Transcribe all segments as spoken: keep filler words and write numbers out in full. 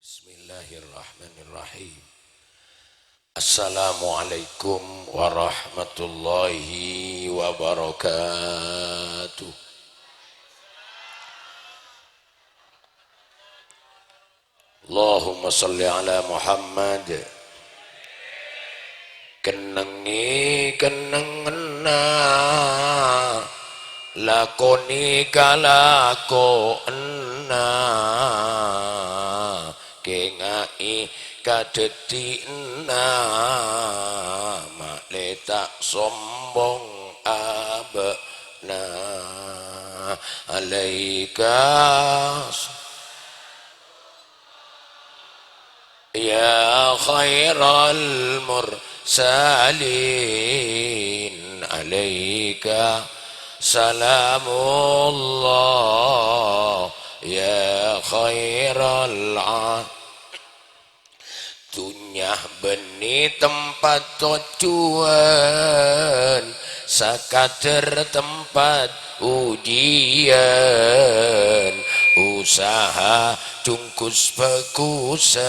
Bismillahirrahmanirrahim. Assalamualaikum warahmatullahi wabarakatuh. Allahumma shalli ala Muhammad. Kennengngè kennengnganna, lakonè kalakowanna, kèngaè kadhâddhiyânna, ma'lè ta' sombong abâ'na. Alaika ya khairal mursalin, alaika salamullah, ya khairal a-, Dhunnya bânnè tempat tojjhuwân, sakadhâr tempat ujiyân, usaha jhungkus bhâghusân,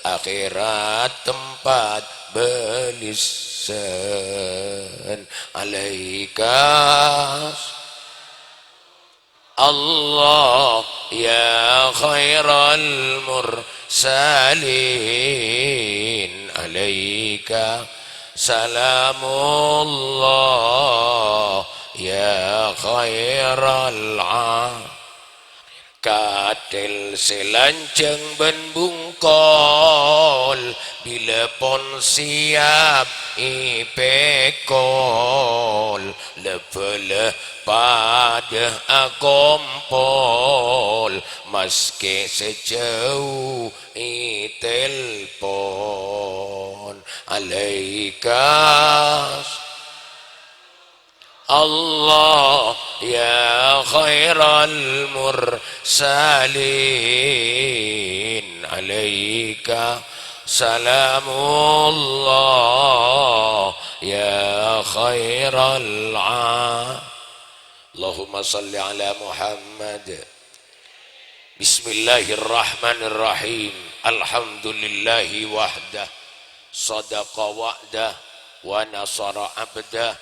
akhèrat tempat bâlissân. Alaika Allah ya khairal mursalin, alaika salamullah ya khairal a-, Kathèl sè lanjhâng bân bungkol, bilâ pon sèyap èpèkol, la-bâlâ padâ akompol, maskè sè jhâu ètelpon. Alaika Allah ya khairal mursalin, alaika salamullah ya khairal a-, Allahumma shalli ala Muhammad. Bismillahirrahmanirrahim. Alhamdulillahi wahdah. Sadaqa wa'dah. Wa nasara abdah.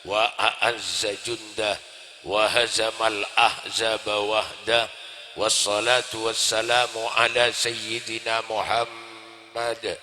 Wa a'azza jundah. Wa hazamal ahzaba wahdah. Wassalatu wassalamu ala sayyidina Muhammad.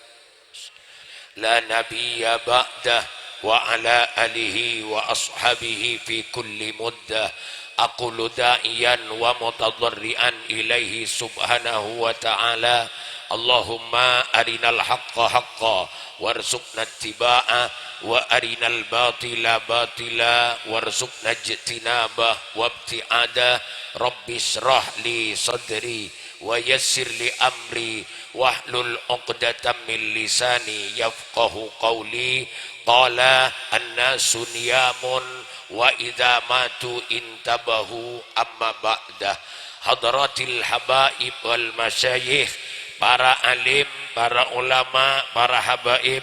La nabiyya ba'dah, wa ala alihi wa ashabihi fi kulli muddah. Aqulu da'iyan wa mutadharri'an ilaihi subhanahu wa ta'ala. Allahumma arinal haqqa haqqa warzuqna ittiba'a, wa arinal batila batila warzuqna ijtinaba wabti'ada. Rabbi shrah li sadri wa yassir li amri, wahlul 'uqdatam min lisani yafqahu qawli. Qala, "An-nasu niyamun wa idza matu intabahu, amma ba'da." Hadratil habaib wal masyayikh, para alim, para ulama, para habaib,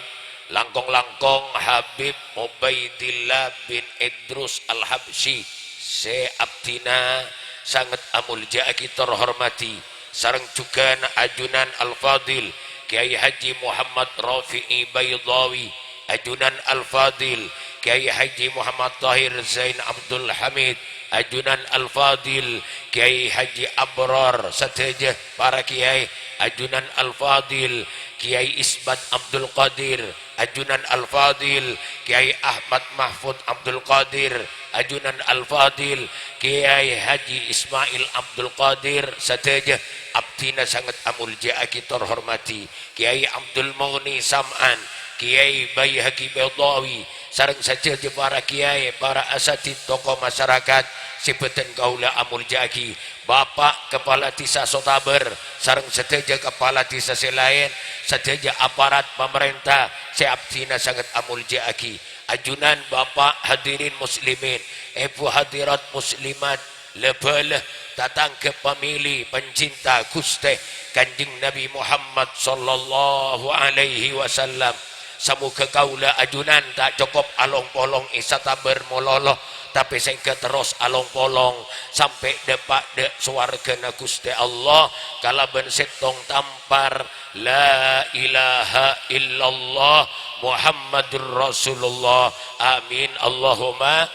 langkong-langkong Habib Ubaidillah bin Idrus Al-Habsyi sè abdhina sanget amolja'aghi tor hormadhi, sareng jhughân ajunan Al-Fadhil Kyai Haji Muhammad Rafi'i Baidawi, ajunan Al-Fadhil Kyai Haji Muhammad Tahir Zain Abdul Hamid, ajunan Al-Fadhil Kyai Haji Abror, sadhâjâ para kyai, ajunan Al-Fadhil Kyai Isbat Abdul Qadir, ajunan Al-Fadhil Kyai Ahmad Mahfud Abdul Qadir, ajunan Al-Fadhil Kyai Haji Ismail Abdul Qadir, sadhâjâ abdhina sanget amolja'aghi tor hormadhi, Kyai Abdul Mughni Sam'an, Kyai Baihaqi Baidawi, sareng sadhâjâ para kyai, para asatidz, tokoh masyarakat sè bhâdhân kaulâ amolja'aghi, Bapak Kepala Desa Sotaber, sareng sadhâjâ kepala desa sè laèn, sadhâjâ aparat pamarènta sè abdhina sanget amolja'aghi. Ajunan Bapak, hadirin muslimin, Èbhu hadirat muslimat, la-bâlâ, tatangghâ pamèlè, pencinta Ghustè Kanjeng Nabi Muhammad sallallahu alaihi wasallam, Samoghâ kaulâ ajunan ta' cokop along-polong è satabâr mololo, tapè sèngghâ terros along-polong sampè' dâpa' dâ' sowarghâna Ghustè Allah kalabân sèttong tampar, "La ilaha illallah Muhammadur Rasulullah." Amin, Allahumma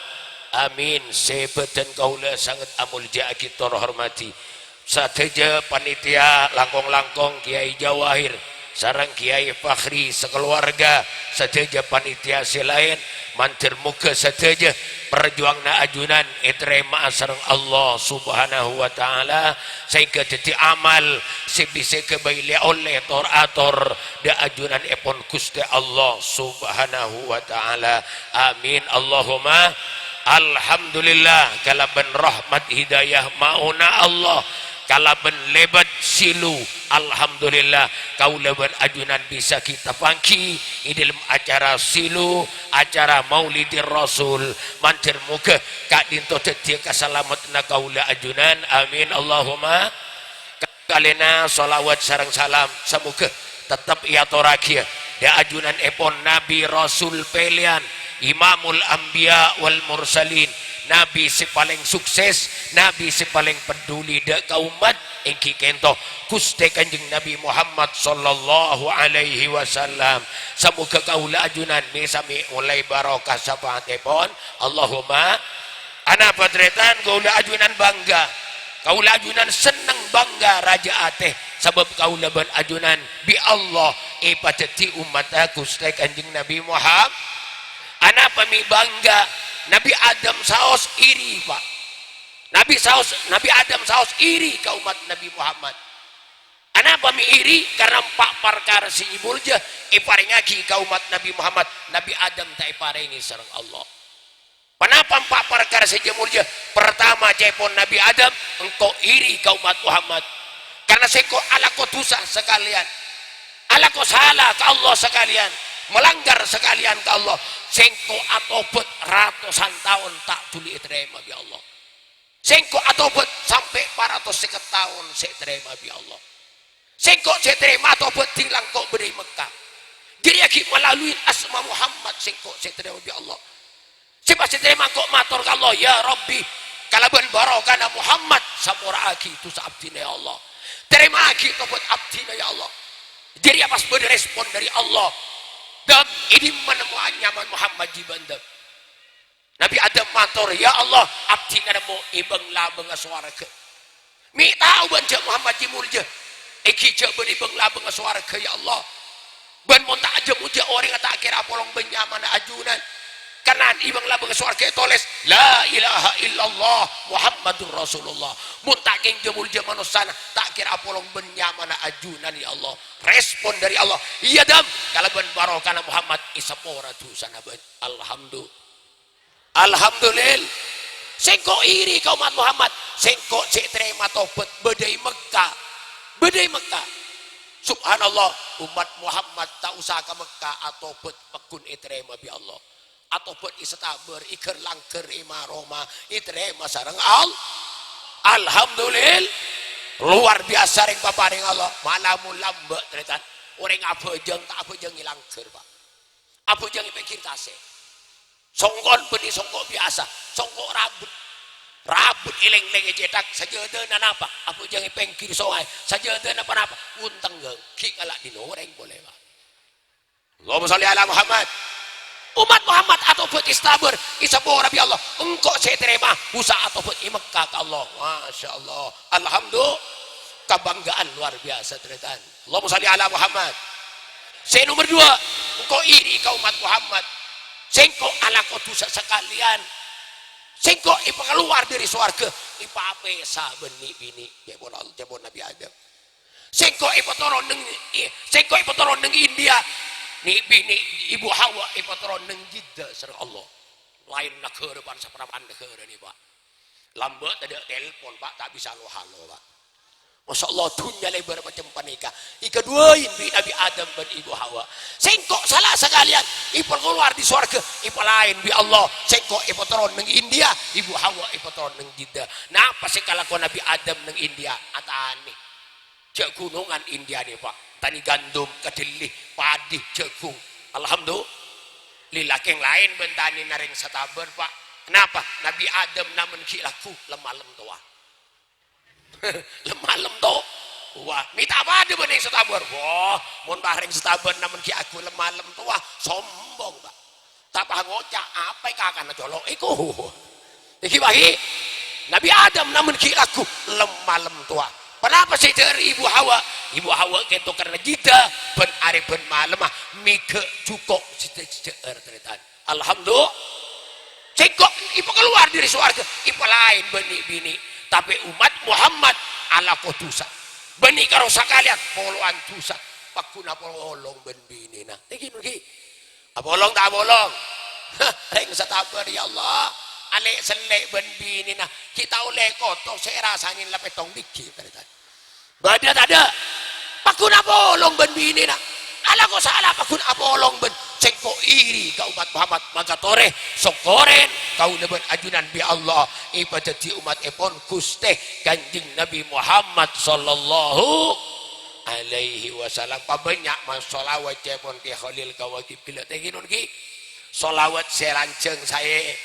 amin. Sè bâdân kaulâ sanget amoljâ'aghi tor hormadhi sadhâjâ panitia, langkong-langkong Kiai Jawahir sareng Kiai Fakhri sakaluwarga, sadhâjâ panitia sè laèn, mandhâr moghâ sadhâjâ parjuwanganna ajunan ètarèma'a sareng Allah Subhanahu wa Ta'ala, sehingga dhâddhi amal sè bisa èghâbây lè-ollè tor-ator dâ' ajunanèpon Ghustè Allah Subhanahu wa Ta'ala. Amin, Allahumma. Alhamdulillah, kalabân rahmat hidayah maona Allah, kalabân lèbât silu, alhamdulillah, kaulâ bân ajunan bisa kita panggi è dâlem acara silu, acara Maulidir Rasul. Mandhâr moghâ ka'dinto dhâddhiyâ kasalameddhânna kaulâ ajunan. Amin, Allahumma. Kalèna sholawat sareng salam, samoghâ tettep èatorraghiyâ dâ' ajunanèpon Nabi Rasul pèlèyan, Imamul Anbiya wal Mursalin, Nabi sè palèng sukses, Nabi sè palèng peduli dâ' ka ommat, èngghi kènto Ghustè Kanjeng Nabi Muhammad sallallahu alaihi wasallam. Samoghâ kaulâ ajunan mè-, samè ollè barokah syafaatèpon. Allahumma. Anapa tarètan kaulâ ajunan bangga? Kaulâ ajunan senneng bangga rajâ atè, sabâb kaulâ bân ajunan bi' Allah èpadhâddhi ommatta Ghustè Kanjeng Nabi Muhammad. Anapa mè' bangga? Nabi Adam saos iri, Pa'. Nabi saos, Nabi Adam saos iri ka ommat Nabi Muhammad. Anapa mè' iri? Karna empa' parkara sè molja èparèngaghi ka ommat Nabi Muhammad, Nabi Adam ta' èparèngè sareng Allah. Ponapa empa' parkara sè molja? Partama, ca'èpon Nabi Adam, "Engko' iri ka ommat Muhammad, karna sèngko' alako dhusa sakalèyan, alako sala ka Allah sakalèyan, malanggar sakalèyan ka Allah. Sèngko' atobhât ratosan taon ta' dhuli ètarèma bi' Allah. Sèngko' atobhât sampè' paratos sèket taon sè ètarèma bi' Allah." Sèngko' sè tarèma atobhât dhing langkong bâdâ è Mekka. Jârèya ghi' malalui asma Muhammad sèngko' sè tarèma bi' Allah. Sè pas sè tarèma engko' mator ka Allah, "Ya Rabbi, kalabân barokana Muhammad, sapora'aghi dhusa abdhina, ya Allah. Tarèma'aghi tobhât abdhina, ya Allah." Jârèya pas bâdâ respon dâri Allah, "Dam, è dimma nemmowa nyamana Muhammad jiyâ bân Dam?" Nabi Adam mator, "Ya Allah, abdhina nemmo è bâng-labângnga sowarghâ. Mè' tao bân jâ' Muhammad jiyâ molja, èngghi jâ' bân è bâng-labângnga sowarghâ, ya Allah. Bân mon ta' jâ-molja orèngnga ta' kèra apolong bân nyamana ajunan. Karna è bâng-labângnga sowarghâ ètolès, 'La ilaha illallah Muhammadur Rasulullah.' Mon ta' kèng jâ-molja manossana, ta' kèra apolong bân nyamana ajunan, ya Allah." Respon dâri Allah, "Iyâ, Dam, kalabân barokana Muhammad èsapora dhusana bâ'na." Alhamdulillah. Alhamdulillah. Sèngko' iri ka ommat Muhammad. Sèngko' sè tarèma tobhât bâdâ è Mekka. Bâdâ è Mekka. Subhanallah, ommat Muhammad ta' osa ka Mekka atobhât pagghun ètarèma bi' Allah. Atobhât è satabâr, è ghâr-langghâr, è ma-roma, ètarèma sareng Allah. Alhamdulillah. Luar biasa rèng paparèng Allah. Mala mon lambâ', tarètan. Orèng abhâjâng, ta' abhâjâng è langghâr, Pa'. Abhâjâng è pèngghir tasè'. Songkon bânnè songko' biyasa, songko' rabut. Rabut èlèng-lèng ècèthak, sajâdâna napa? Abhâjâng è pèngghir songay, sajâdâna ponapa? Ontèng, ghi' ngala' dhin orèng polè, Pa'. Allahumma shalli ala Muhammad. Ommat Muhammad atobhât è satabâr, èsapora bi' Allah. Engko' sè ètarèma, osa atobhât è Mekka ka Allah. Masya Allah. Alhamdulillah. Kabanggaan luar biasa, tarètan. Allahumma shalli ala Muhammad. Sè nomer duwâ', engko' iri ka ommat Muhammad. Sèngko' alako dhusa sakalèyan. Sèngko' èpakalowar dâri sowarghâ, èpapèsa bân nè'-binè', ca'èpon Al-, ca'èpon Nabi Adam. Sèngko' èpatoron neng, sèngko' èpatoron neng India. Nè'-binè' Ibu Hawa èpatoron neng Jeddah sareng Allah. Laèn naghârâ bân saparapan naghârâ nè, Pa'. Lambâ' tadâ' telpon, Pa', ta' bisa lo-halo, Pa'. Masya Allah, dhunnya lèbâr macem panèka. Èkaduwâi bi' Nabi Adam bân Ibu Hawa. Sèngko' sala sakalèyan èpakalowar dâri sowarghâ, èpalaèn bi' Allah. Sèngko' èpatoron neng India, Ibu Hawa èpatoron neng Jeddah. Napa sè èkalako Nabi Adam neng India? Atanè. Jhâ' ghunongan India nè, Pa'. Tanè gandum, kadhelli, padhi, jhâghung. Alhamdulillah, kèng laèn bân tanèna rèng satabâr, Pa'. Kenapa? Nabi Adam namen ghi' lagghu lem-malem towa. Lem-malem to-, towa. Mè' ta' padâ bân rèng satabâr. Wah, mon pas rèng satabâr namen ghi' lagghu lem-malem towa, sombong, Pa'. Ta' pas ngoca', "Apa è kakana colo' èko?" Èngghi, Pa', ghi. Nabi Adam namen ghi' lagghu lem-malem towa. Ponapa sè èdhâ'âr Ibu Hawa? Ibu Hawa kènto karna jhidhâ bân arè bân malemma mèghâ' jhuko' sè èdhâ'âr, tarètan. Alhamdulillah. Sèngko' èpakalowar dâri sowarghâ, èpalaèn bân nè'-binè'. Tapè ommat Muhammad alako dhusa. Bânnè karo sakalèyan polowan dhusa. Pagghun apolong bân binèna. Èngghi, èngghi. Apolong ta' apolong? Rèng satabâr, ya Allah. Alè' sellè' bân binèna. Ghi' ta' ollè koto sè èrasanè la pèttong bighi', tarètan. Bâdâ tadâ'? Pagghun apolong bân binèna. Alako sala pagghun apolong bân sèngko' iri ka ommat Muhammad, maka torè sokkorè kaulâ bân ajunan bi' Allah èpadhâddhi ommattèpon Ghustè Kanjeng Nabi Muhammad sallallahu alaihi wasallam. Pabânnya' ma' sholawat ca'èpon Kè Kholil Kawakib ghellâ', ta' èngghi, non, ghi. Sholawat sè lanjhâng saè,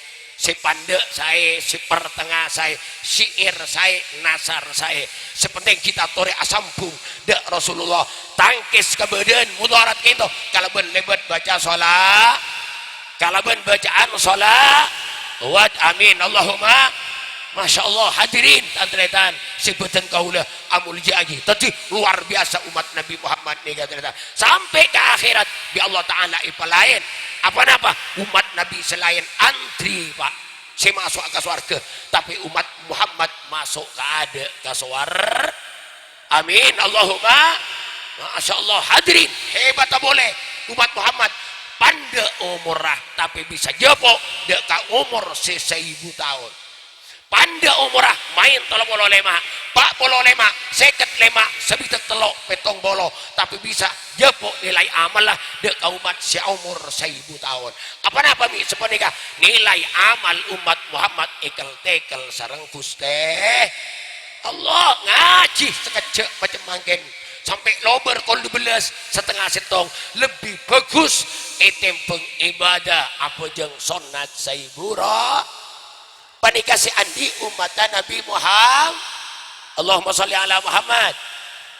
sè pandâ' saè, sè partengnga saè, syi'ir saè, nasar saè. Sè pentèng kita torè asambhung dâ' Rasulullah. Tangkès kabâdâ'ân mudharat kènto kalabân lèbât baca shola-, kalabân bacaan sholawat. Amin. Allahumma. Masya Allah, hadirin, tan-tarètan sè bâdhân kaulâ amoljâ'aghi. Dhâddhi, luar biasa ommat Nabi Muhammad nèka, tarètan. Sampè' ka akhèrat, bi' Allah Ta'ala èpalaèn. Apa-napa? Ommat Nabi sè laèn antri, Pa'. Sè maso' ka sowarghâ. Tapè ommat Muhammad maso' ka adâ' ka sowar-, Amin. Allahumma. Masya Allah. Hadirin, hebat ta' polè. Ommat Muhammad pandâ' omorra, tapè bisa jhâpo' dâ' ka omor sè saèbu taon. Pandâ' omorra maèn tello polo lèma', pa' polo lèma', sèket lèma', sabidhâk tello', pèttong polo, tapè bisa jhâpo' nilai amalla dâ' ka ommat sè omor saèbu taon. Apa-napa mè' sapanèka? Nilai amal ommat Muhammad èkel-tèkel sareng Ghustè Allah. Ngajhi sakejjhâ' macem mangkèn, sampè' lobâr kol dubellâs, satengnga sèttong, lebbi bhâghus ètèmbhâng ibâdâ abhâjâng sonnat saèbu ro-, Panèka sè andi' ommatta Nabi Muhammad. Allahumma sholli ala Muhammad.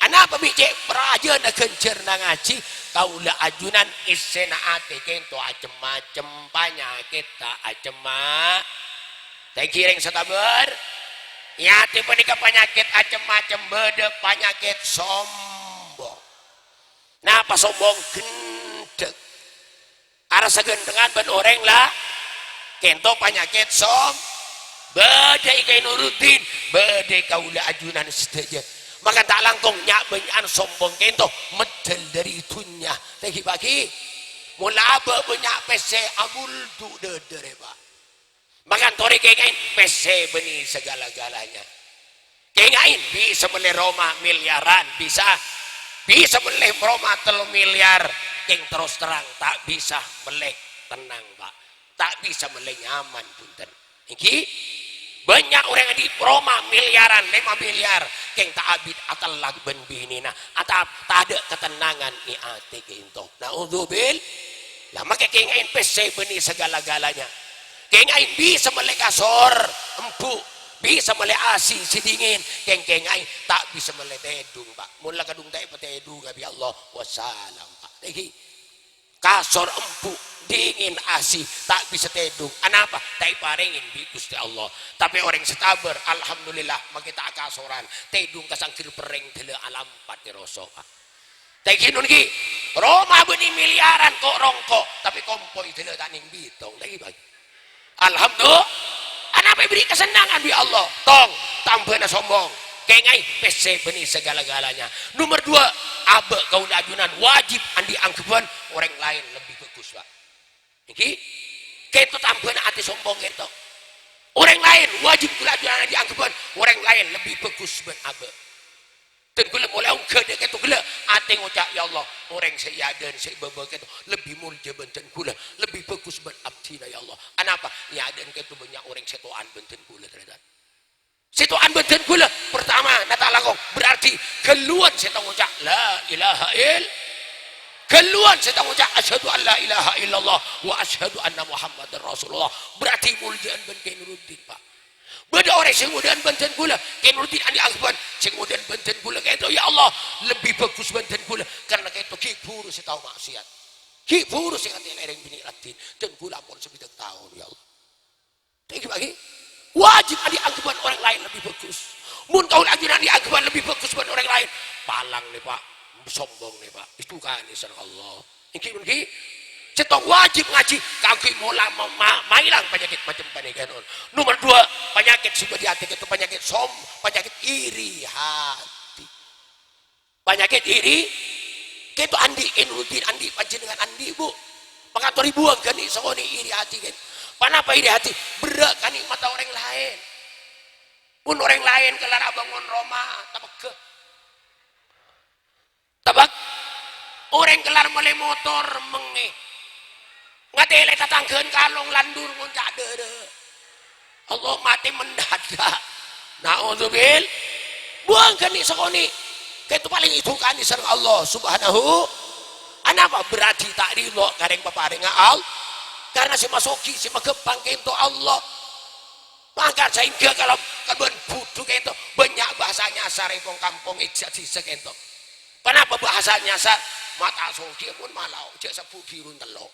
Anapa mè' cè' rajâna ghânjhârânna ngajhi? Kaulâ ajunan èssèna atè kènto acem-macem, panyakèt ta' acemma. Ta' èngghi rèng satabâr. È atè panèka panyakèt acem-macem, bâdâ panyakèt sombong. Napa sombong? Ghendhek. Arassa ghânthengan bân orèng la-, kènto panyakèt som-, bâdâ è Kè Nuruddin, bâdâ è kaulâ ajunan sadhâjâ. Mangkana ta' langkong nya'-bânnya'an sombong kènto meddhâl dâri dhunnya. Ta' èngghi, Pa', ghi. Mon la abâ' bânnya' pèssè, abuldu' dâdârâ, Pa'. Mangkana torè kènga'è pèssè bânnè sagala-galanya. Kènga'è bisa mellè roma milyaran, bisa. Bisa mellè roma tello milyar. Kèng terros terrang, ta' bisa mellè tennang, Pa'. Ta' bisa mellè nyaman, bhunten. Èngghi? Bânnya' orèng andi' roma milyaran, lèma milyar. Kèng ta' abit atella' bân binèna. Atap, tadâ' katennangan è atè kènto. Na'udzubil-, la makè kènga'è pèssè bânnè sagala-galanya. Kènga'è bisa mellè kasor embu', bisa mellè A C sè dingin, kèng-kènga'è ta' bisa mellè tèdung, Pa'. Mon la kadhung ta' èpatèdunga bi' Allah, wassalam, Pa'. Èngghi, kasor embu', dingin, A C, ta' bisa tèdung. Anapa? Ta' èparèngè bi' Ghustè Allah. Tapè orèng sè tabâr, alhamdulillah, makè ta' akasoran. Tèdung ka sangghir perrèng dâlâ alampat è roso, Pa'. Ta' èngghi, non, ghi. Roma bânnè milyaran ko'-rongko', tapè kompoy dâlâ ta' nèng bitong. Ta' èngghi, Pa'. Alhamdulillah. Anapa èberri' kasennangan bi' Allah? Tong, tambhâna sombong. Kènga'è pèssè bânnè sagala-galanya. Nomer dua, abâ' kaulâ ajunan wajib andi' anggheppan orèng laèn lebbi bhâghus, Pa'. Èngghi? Kènto tambhâna atè sombong kènto. Orèng laèn wajib kaulâ ajunan andi' anggheppan orèng laèn lebbi bhâghus bân abâ'. Dân kaulâ molaè ongghâ dâ' kènto ghellâ', atè ngoca', "Ya Allah, orèng sè è adâ'ân sè è bâbâ kènto lebbi molja bân dân kaulâ, lebbi bhâghus bân abdhina, ya Allah." Anapa? È adâ'ân kènto bânnya' orèng sè to'an bân dân kaulâ, tarètan. Sè to'an bân dân kaulâ, pertama, na ta' langkong, berarti ghâlluwân sè ta' ngoca', "La ilaha ill-." Ghâlluwân sè ta' ngoca', "Asyhadu an la ilaha illallah wa asyhadu anna Muhammadar Rasulullah." Berarti molja'an bân Kè Nuruddin, Pak. Bâdâ orèng sè ngodâ'ân bân dân kaulâ, Kè Nuruddin andi' angghebbhân, sè ngodâ'ân bân dân kaulâ kènto, ya Allah, lebbi bhâghus bân dân kaulâ, karna kènto ghi' buru sè tao ma'siyat. Ghi' buru sè ngatèla'è rèng binè' raddhin, dân kaulâ ampon sabidhâk taon, ya Allah. Ènggi, Pak, ghi? Wajib andi' angghebbhân orèng laèn lebbi bhâghus. Mon kaulâ ajunan andi' angghebbhân lebbi bhâghus bân orèng laèn, palang nè, Pak. Sombong nè, Pak. Èdukanè sareng Allah. Ènggi, mon ghi? Sèttong wajib ngajhi kaangghuy mola ma-, ma-, maèlang panyakèt macem panèka, non. Nomer duwâ', panyakèt sè bâdâ è atè kèto panyakèt som-, panyakèt iri hati. Panyakèt iri, kèto andi', Kè Nuruddin andi', panjhennengngan andi', Bu. Makatorè buwâng ghânèka sakonè' iri hati, kan. Ponapa iri hati? Berrâ' kanè'mata orèng laèn. Mon orèng laèn kellar abângon roma, tapegghâ. Tapegghâ. Orèng kellar mellè motor, mengngè. Ngatèla'è tatangghâna kalong landur ngonca' dârâ. Allah matè mendadak. Naudzubil. Buwâng ghânèka sakonè'. Kèto palèng èdukanè sareng Allah Subhanahu. Anapa? Berarti ta' ridho ka rèng paparèngnga Al-, karna sè masoghi, sè maghâmpang kènto Allah. Mangkana saèngghâ kalau kalabân budhu kènto bânnya' bahasa nyasar è pong-kampong, è disa-disa kènto. Ponapa bahasa nyasar? Mata soghi pon malao, jhâ' sabbhu' bhirun tello'.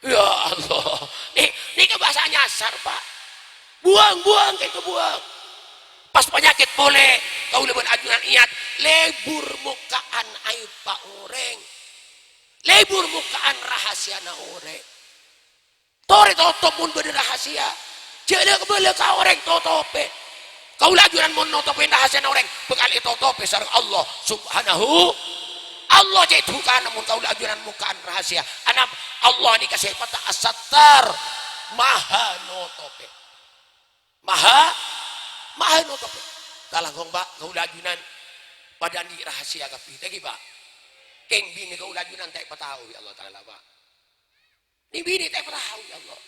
Ya Allah. Nè-, nèka bahasa nyasar, Pak. Buwâng, buwâng, kèto buwâng. Pas panyakèt polè, kaulâ bân ajunan èyat, lebur mokka'an aèbbhâ orèng. Lebur mokka'an rahasiana orèng. Torè totop mon bâdâ rahasia. Jhâ' la-, kabâlâ ka orèng, totopè. Kaulâ ajunan mon notopè rahasiana orèng, bhâkal ètotopè sareng Allah Subhanahu. Allah cè' dukana mon kaulâ ajunan mokka'an rahasia. Anapa? Allah nèka sèpatta As-Sattar, maha notopè. Maha, maha notopè. Talangkong, Pak, kaulâ ajunan padâ andi' rahasia kabbhi. Tènggi, Pak. Kèng binè kaulâ ajunan ta' èpatao bi' Allah Ta'ala, Pak. Nè binè ta' èpatao, ya Allah.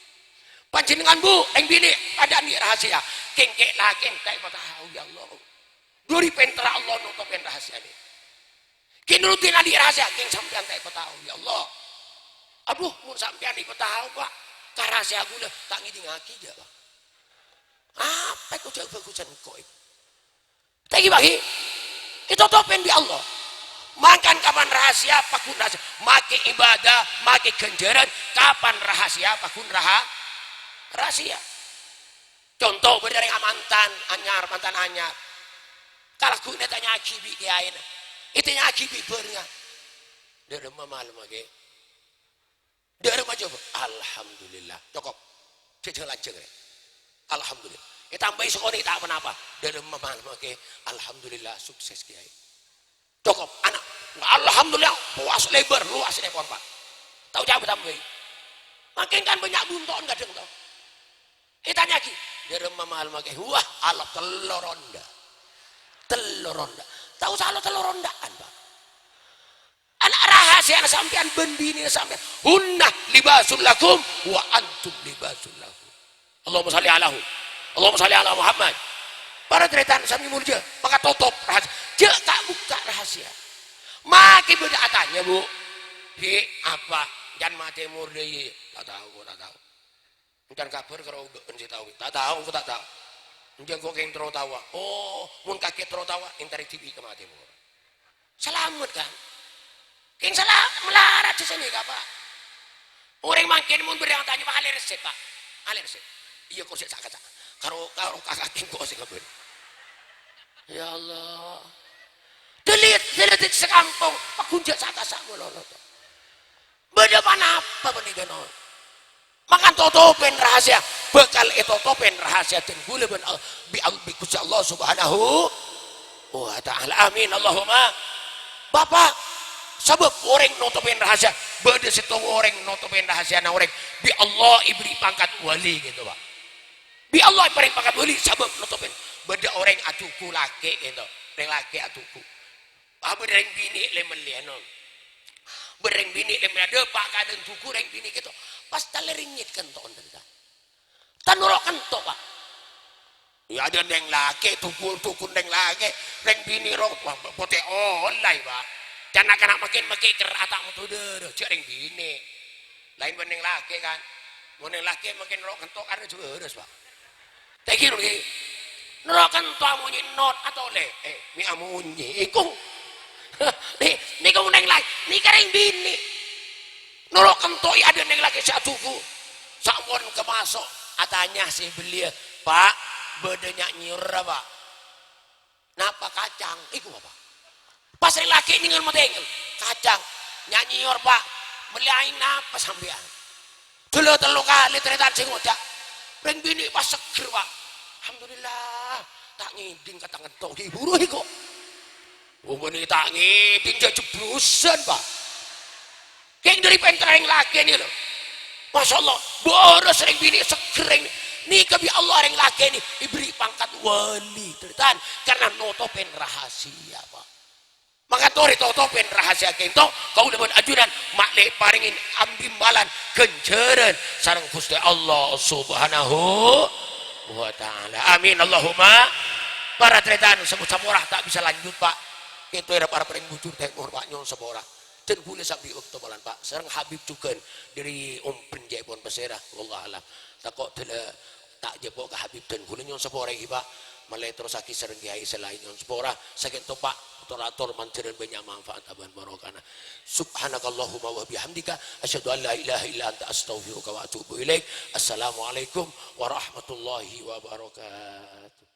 Panjhennengngan, Bu, rèng binè padâ andi' rahasia. Kèng kè-, lakèna ta' èpatao, ya Allah. Dhâri pènterra Allah notopè rahasianè. Kè Nuruddin andi' rahasia, kèng sampèyan ta' èpatao, ya Allah. Adhu, mon sampèyan èpatao, Pak, ka rahasia kaulâ, ta' ngèdingngaghi, jhâ', Pak. Apa èko jhâ' bhâghusân engko', è? Tènggi, Pak, ghi? Ètotopè bi' Allah. Mangkana kapan rahasia, paggun rahasia. Makè ibadah, makè ghânjhârân, kapan rahasia, paggun raha-, rahasia. Conto, bâdâ orèng amantan anyar, mantan anyar. Kalagghu'na ètanya'aghi bi' kèyaèna. Ètanya'aghi bi' bhârengnga. Dâ' remma malemma, Kè? Dâ' remma ajâwâb, "Alhamdulillah." Cokop. Jhâjhâng lanjhâng rè. "Alhamdulillah." Ètambâi sakonè' ta' ponapa. Dâ' remma malemma, Kè? "Alhamdulillah, sukses, Kèyaè." Cokop. Ana', "Alhamdulillah, powas lèbâr, lowasnèpon, Pak." Ta' oca'na ètambâi. Mangkèn kan bânnya' bunto'en kadhâng, to. Ètanya'aghi, "Dâ' remma malemma, Kè?" "Wah, alok tello ronda." Tello ronda. Ta' osa alok tello ronda'an, Pak. Ana' rahasiana sampèyan bân binèna sampèyan. "Hunna libasul lakum wa antum libasul lahun." Allahumma shalli ala Hu-, Allahumma shalli ala Muhammad. Para tarètan sami molja, maka totop rahasia. Jhâ' ta' bukka' rahasia. Makè bâdâ atanya, Bu. "Hi, apa? Can matè mor dâ' iyâ?" "Ta' tao, ta' tao." "Can kabhâr karo bâ'en sè tao?" "Ta' tao, engko' ta' tao." "Enjâ' engko' kèng terro taowa." "Oh, mon kakè terro taowa, èntarè dhibi' ka matè mor." Salamet, kan? Kèng sala-, malarat sè sanèka, Pak. Orèng mangkèn mon bâdâ tanya, Pak, alè resep, Pak. Alè resep. Iyâ, kor sè sa-kasa. Karo, karo kakè engko' sè kabhâr. Ya Allah. Dâli, dâli sakampong, Pak, ghun jhâ' sa-kasa mololo, Pak. Bâdâ ponapa panèka, non? Mangkana totopèn rahasia, bhâkal ètotopèn rahasia dân kaulâ bân Al-, bi-, bi' Ghustè Allah Subhanahu wa Ta'ala. Amin, Allahumma. Bapa', sabâb orèng notopèn rahasia, bâdâ sèttong orèng notopèn rahasiana orèng, bi' Allah èbherri' pangkat wali, gitu, Pak. Bi' Allah èparèng pangkat wali, sabâb notopèn. Bâdâ orèng adhuku lakè', gitu. Rèng lakè' adhuku. Ah, bâdâ rèng binè' lè-mellèyan, non. Bâdâ rèng binè' lè-mellèyan, dâpa' ka dân dhuku rèng binè' kèto. Pas talèringngèt kènto'en, tarètan. Tan noro' kènto', Pak. Iyâ, adâ' rèng lakè', dhuku, dhuku rèng lakè', rèng binè' ro-, wah, potè ollè, Pak. Can na'-kana' makin mekki' cer ata' moto dârâ, jhâ' rèng binè'. Laèn bân nèng lakè', kan. Mon nèng lakè' makin ro' kento' karna jhâ' bârâs, Pak. Ta' ghi' ro' ghi'. Noro' kento' amonyè not atolè. Eh, mè' amonyè iku. Ni-, nèko nèng lakè', nèka rèng binè'. Noro' kento' è adâ' nèng lakè' sè adhubu. Sampon kamaso', atanya sè belliyâ, "Pak, bâdâ nya' nyèyor, Pak?" Napa kacang? Iku apa? Pas rèng lakè' nyèngèl matèngèl. Kacang. Nya' nyèyor, Pak. Mellè aèng napa sampèyan? Dulâ tello kalè tarètan sè ngoca'. Rèng binè' pas seggher, Pak. Alhamdulillah. Ta' ngèdhing ka tangen to' ghi' buru iku. Wong binè' ta' ngèdhing jhâ' jebbhusan, Pak. Kèng dâri pènterra rèng lakè' nèka, lho. Masya Allah, bârâs rèng binè' seggher rèng. Nèka bi' Allah rèng lakè' nè èberri' pangkat wali, tarètan, karna notopèn rahasia, Pak. Mangkatorè totopèn rahasia kento, kaulâ bân ajunan ma'lè parèngè ambimbalan ghânjhârân sareng Ghustè Allah Subhanahu wa Ta'ala. Amin, Allahumma. Para tarètan, sè-, saporah ta' bisa lanjut, Pak. Kento èra para parèng bujur tèmor, Pak, nyo'on saporah. Dân kaulâ sabbhi' bâkto polana, Pak, sareng Habib jhughân dâri Ombren jhâ' pon pasèra, wallahu a'lam. Tako' dâlâ ta' jhâpo' ka Habib dân kaulâ nyo'on saporah, ghi, Pak. Ma'lè terrossaghi sareng kèyaè sè laèn nyo'on saporah. Sakènto, Pak, tor-ator mandhârân bânnya' manfaat bân barokahna. Subhanakallahumma wa bihamdika, asyhadu an la ilaha illa anta, astaghfiruka wa atubu ilaik. Assalamualaikum warahmatullahi wabarakatuh.